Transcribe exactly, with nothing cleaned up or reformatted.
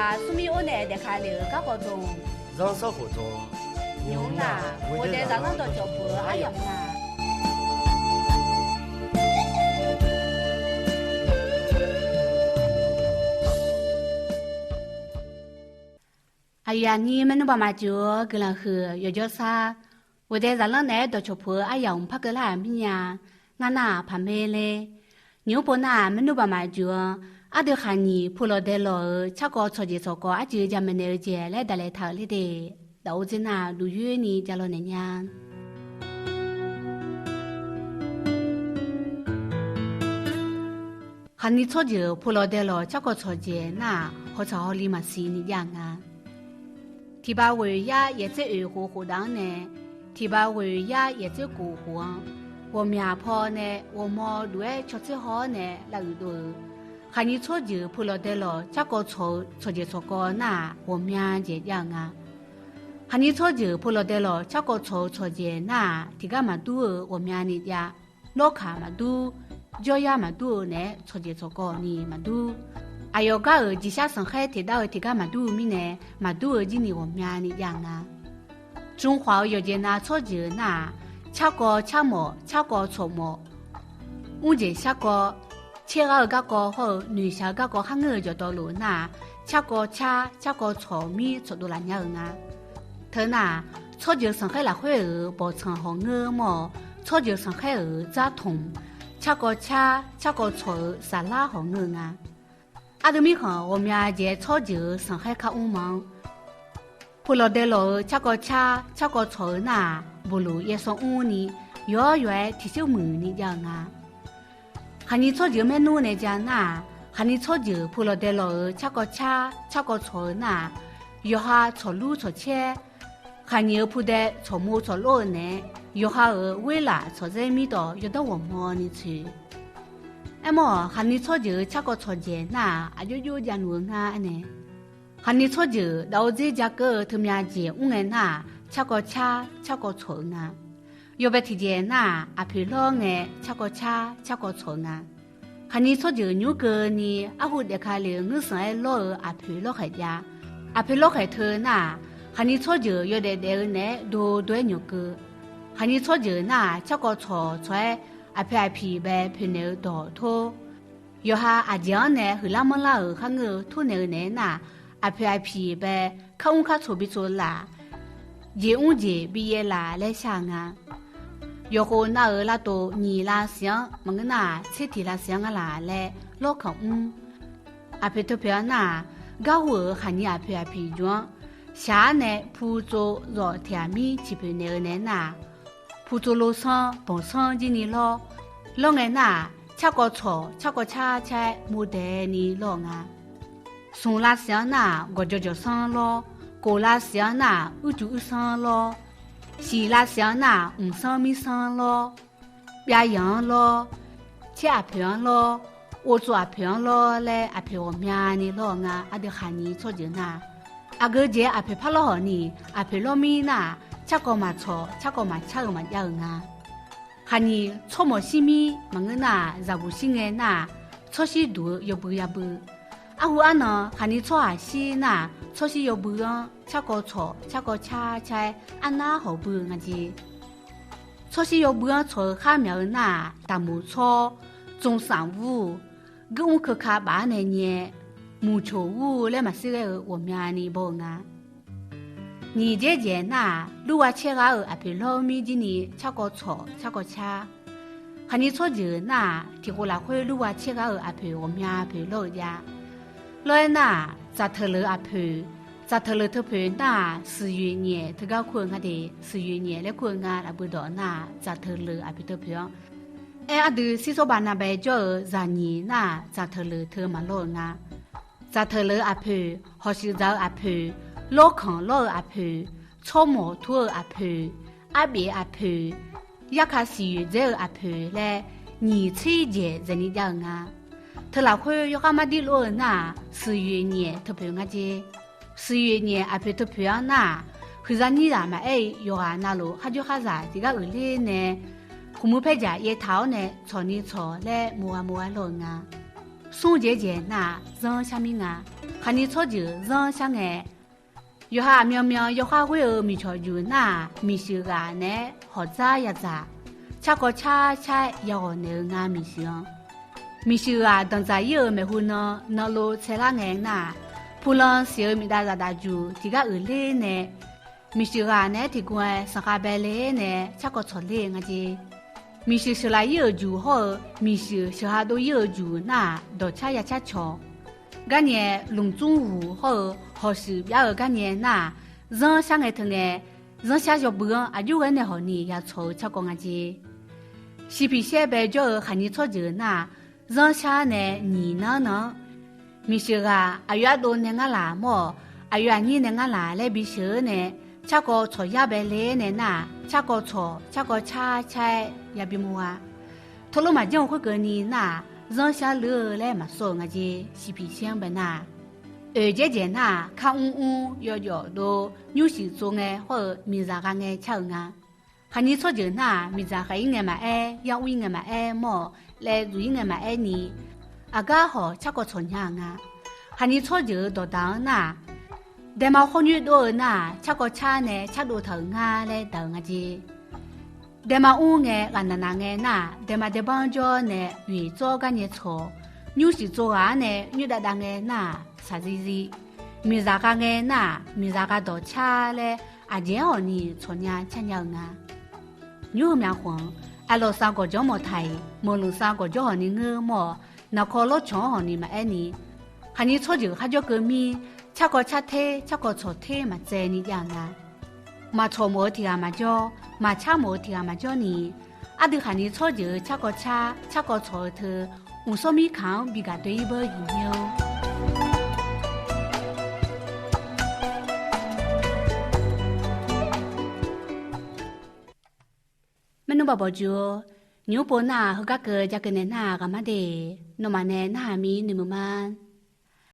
Aqsmr mir or nae daefka lef-euq garkawv dmq, zanrsanrkhof dmq, nymq-mr nar, ghoeqdae zaqlanr dawqcawq puq-eu aryamq nga. Aqyuif aqnyir maernmr baqmaf juq-eu guiqlanq huiq yawqjawrsar, ghoeqdae zaqlanr naeq-aer dawqcawq puq-eu aryamq par keuvlar-aq mirnya. Ngar nar-aq paqmer ler. Nymq-mr pov nar-aq maernmr baqmaf juq-eu ardui khaqnyiq pu lawq dae lawq-euq carkawv tsawqjeq tsawqkawv arcuiv jamaeq naeq-eu jeq laer daqlaeq taq-euq ler de. Daqor dzer nar-aq duqyoer ni ja law naeq nya. Khaqnyi tsawrjeuq pu lawq dae lawq carkawv tsawqjeq nar-aq hawtsaq hawli maqsiq ni jav nga. Tiqpav ghoeq yar yaeq tser oeq khof khofdaf-anr nae, tiqpav ghoeq yar yaeq tser khof khof-anr, ghawqmyaq paw nae ghawqmawr duf-aer caw tser haw-awr nae lavuiq dov-eu, khaqnyi tsawrjeuq pu lawq dae lawq carkawv tsawq-eu tsawqjeq tsawqkawv nar-aq ghawqmya jeq jav-eu nga. Khaqnyi tsawrjeuq pu lawq dae lawq carkawv tsawq-eu tsawqjeq nar-aq tiqgar maqdur-eu ghawqmyani jav. Lawrkaq maqdur, jawryar maqdur-eu naeq-aer tsawqjeq tsawqkawv ni maqdur. Aqyawf gar-euq jeqshar sanqkhaer teqdar-eu tiqgar maqdur-eu mirnae, maqdur-eu jir ni ghawqmyani jav nga. Tsmr khawf-eu yawqjeq nav tsawrjeuq nar-aq, carkawv carmawf, carkawv tsawqmawf, mrjeq sharkawv, caerghar-eu garkawv hawr-eu noeqshaq-eu garkawv kharngeur-eu jawqdawvluf nar-aq, carkawv car, carkawv tsawq mir tsawqdov laf nya-eu nga. Teu nar-aq, tsawrjeuq sanqkhaer lafkhoer-euq bawqtsanq hawq ngeur mawr-awq, tsawrjeuq sanqkhaer-euq dzartmq, carkawv car, carkawv tsawq-euq saflar hawq ngeur-eu nga. Ardui mirkhanq ghawqmya jaev-aer tsawrjeuq-euq sanqkhaer kar mr ma-anr, pu lawq dae lawq-euq carkawv car, carkawv tsawq-eu nar-aq, buqluq yaersanr mrni, yawr yawq-aer tiqseur muiqni jav-eu nga. Khaqnyi tsawrjeuq maernmr nae ja nar-aq, khaqnyi tsawrjeuq pu lawq dae lawq-euq carkawv car, carkawv tsawq-eu nar-aq, yawqha tsawqlur tsawqcaer, khaqnyi-euq pudae tsawqmov tsawqlof-eu naeq-aer, yawqha-euq ghoerlaf tsawqzaer mir tawv yawdawr ghawqmawni tsoeq. Aermawr-aq, khaqnyi tsawrjeuq-euq carkawv tsawqjeq nar-aq, aqjox jox javluf-eu ngar aernae, khaqnyi tsawrjeuq daqor dzer ja keuv-eu teumya jeq mr ngae nar-aq, carkawv car, carkawv tsawq-eu nga. Yawbae tiqjeq nar-aq, aqpoeq lawr ngae carkawv car, carkawv tsawq-eu nga. Khaqnyi tsawrjeuq nymr keuvni arhu daefka lef-eu ngeursanq-aer lawr-eu aqpoeq lawrkhaeq jav. Aqpoeq lawrkhaeq teu nar-aq, khaqnyi tsawrjeuq yawdaef daef-eu naeq-aer dovdov-aer nyawq keuv. Khaqnyi tsawrjeuq nar-aq, carkawv tsawq tsawq-aer aqpoeq aqpiq bae poeqnaeq-eu dawq tor. Yawqha aqjeq-anr nae huiqlar manrlar-euq kharngeur-eu tornaeq-eu naeq-aer nar-aq, aqpoeq aqpiq bae kar mr kar tsoq bi tsoq laf, jeq mr jeq bi yaev laf laer shar-eu nga. Yawqkhof nav-euq lavtof nyiq lavsiq-anr maqngeur nar-aq, tser tiq lavsiq-anr ngar laf laer lawrkanq mr. Aqpoeq teu poeq-anr nar-aq, garhu-euq khaqnyi aqpoeq aqpiq juq-anr shaq-ar nae pu tsov zawf tiq ghaq mir ciqpoeq naeq-eu naeq-aer nar-aq, pu tsov lo sanr banq sanr jir ni lawr. Lawr ngae nar-aq, carkawv tsawq carkawv car car-aer murdaeq ni lawr-eu nga. Smq lavsiq-anr nar-aq, gawqjawq jawq sanr lawr. Kof lavsiq-anr nar-aq, uicuiv uir sanr lawr. Shiq lavsiq-anr nar-aq, mq sanr mir sanr lawr. Byav yanq-anr lawr. Tser aqpoeq-anr lawr. Ghovtsov aqpoeq-anr lawr laer aqpoeq ghawqmyani lawr-eu nga. Aqdui khaqnyi tsawrjeuq nar-aq, aqgeu jeq aqpoeq par lawr hawq ni, aqpoeq lawr mir nar-aq, carkawv maqtsawq carkawv maqcar-eu maqjav-eu nga. Khaqnyi tsawrmawq shir mir maqngeur nar-aq, zaqguq shir ngae nar-aq, tsawrshir duq-eu yawbui yabui. Arhu arnan khaqnyi tsawrhaq shir nar-aq, tsawrshir yawbui-anr carkawv tsawq carkawv car car-aer arnar hawq bui-eu nga jeq. Tsawrshir yawbui-anr tsawq-eu khar myaq-eu nar-aq, daqmoq tsawr, tsov saf vur, guir mr keuka baf-ar nae nyae, muiqcoq ur laer maqshir ghaer-eu ghawqmyani baw-eu nga. Nyiq dzaer dzaeq nar-aq, lurgha caergha-euq aqpoeq lawr mir jir ni carkawv tsawq carkawv car. Khaqnyi tsawrjeuq nar-aq, tiqkhof lafkhoer lurgha caergha-euq aqpoeq ghawqmya poeq lawr-eu jav. Lawr-aer nar-aq, tsaqteuq leuq aqpoeq, tsaqteuq leuq teu poeq nar-aq, siqyoeq nyaef teugar kur-eu nga de, siqyoeq nyaef laer kur-eu nga laf bui dawq nar-aq, tsaqteuq leuq aqpoeq teu poeq-anr. Aer ardui sirsawr baqnavbae jawr-eu zaqnyiq nar-aq, tsaqteuq leuq teu maqlawr-eu nga. Tsaqteuq leuq aqpoeq, hawq shuif dzaq-eu aqpoeq, lawrkanq lawr-eu aqpoeq, tsawrmawq tur-eu aqpoeq, arbef aqpoeq, yarka siqyoeq dzaer-eu aqpoeq laer, nyiq tser dzaeq dzaeqni jav-eu nga. Teu lafkhoer yawkhav mar dir lof-eu nar-aq, siqyoeq nyaef teu poeq nga jeq. Siqyoeq nyaef aqpoeq teu poeq-anr nar-aq, huiqza nyir zaq maqaer-iq yawqghaq navluf kharjawr kharzaq tiqgar uiqler nae, khmqmur paerjaq yaetaq-awr nae tsawqni tsawq laer murgha murgha lawr-eu nga. Smr dzaer dzaeq nar-aq, zanr shar mir nga. Khaqnyir tsawrjeuq zanrshar ngae, yawqha aqmyanmyan yawkhar ghoer-eu miqcawq juq nar-aq, miqshuif ghaq naeq-aer hawqdzar yadzaq, carkawv car car-aer yaghawq naeq-eu nga miqshuif-anr. Miqshuif ghaq danqdzaq ir-euq maeqhu nan nanlov tsaelar ngae nar-aq, pulan siq-eu miqdav zaqdaq juq tiqgar uiqler nae, miqshuif ghaq naeq-aer tiqguv-aer sanqkhav bae ler nae carkawv tsawq ler-eu nga jeq. Miqshuif sheuqlaf ir-euq juq hawr-eu, miqshuif sheuqha dov ir-euq juq nar-aq, dawqcar yacar cawq. Garnyae lmqtmr ghuq hawr-eu hawqshuif byar-eu garnyae nar-aq, zanrshar ngae teu ngae, zanrshar yawbui-anr aqjox ghae nae hawq ni yaqtsawq-eu carkawv nga jeq. Shiqpiq shaer bae jawr-eu khaqnyir tsawrjeuq nar-aq, zanrshar nae nyiq nanr nan-anr, miqshuif ghaq aqyawf ardov nae ngar laq mawr-awq, aqyawf aqnyir nae ngar laq laer bisheuq-eu nae, carkawv tsawq yar bae ler nae nar-aq, carkawv tsawq carkawv car car-aer yabi mawr-a. Teulof maqjanr-eu khoerkeuvni nar-aq, zanrshar luir-eu laer maqsawr-euq nga jeq. Shiqpiq shaer-anr bae nar-aq, oeq jaer jaeq nar-aq, kar mr mr yawjawf dov, nymrshuif tsov ngae hawr-eu miqzaq gha ngae car-euq nga. Khaqnyir tsawrjeuq nar-aq, miqdzaq khaq ir ngae maqaer, yar ur ir ngae maqaer mawr-awq, laev zuq ir ngae maqaer ni, aqgar hawq carkawv tsawq nya-euq nga. Khaqnyir tsawrjeuq-euq dawqdaq-anr nar-aq, daema khawr nyoer dov-eu nar-aq, carkawv car nae cardov taq-euq nga laer daq-euq nga jeq. Daema mr ngae ghaqnaq naq ngae nar-aq, daema daebanr jawr nae oeq tsawr garnyae tsawq, nymrshuif tsov ghaq-anr nae nyoer dav dav ngae nar-aq, shaqzir zir. Miqzaq gha ngae nar-aq, miqzaq gha dawqcar laer aqjeq-aer hawq ni tsawq nya car nya-eu nga. Nymr-eu myavkhanq-anr, aqlawq sav gawqjawr mawq taq-iq, meuqlmq sav gawqjawr hawq ni ngeur mawr-awq, naqkaw lawrcawq-anr hawq ni maqaer ni, khaqnyir tsawrjeuq kharjawr keuv mir, carkawv car ter carkawv tsawq ter maqtsaev ni jav-eu nga. Maqtsawq mawf-eu tiq ghaq maqjawr, maqcar mawf-eu tiq ghaq maqjawr ni, aqdui khaqnyir tsawrjeuq-eu carkawv car carkawv tsawq-eu teu, mqsawr mirkaq-anr bi gaq doe-ir beu-eu jeq mir-or. Maernmr baq bawqjuq-or, nymr pov nar-aq heugar keuv ja keuv naeq nar-aq ghaqmar de, nawmaf nae narhaq mir nuimuiq ma.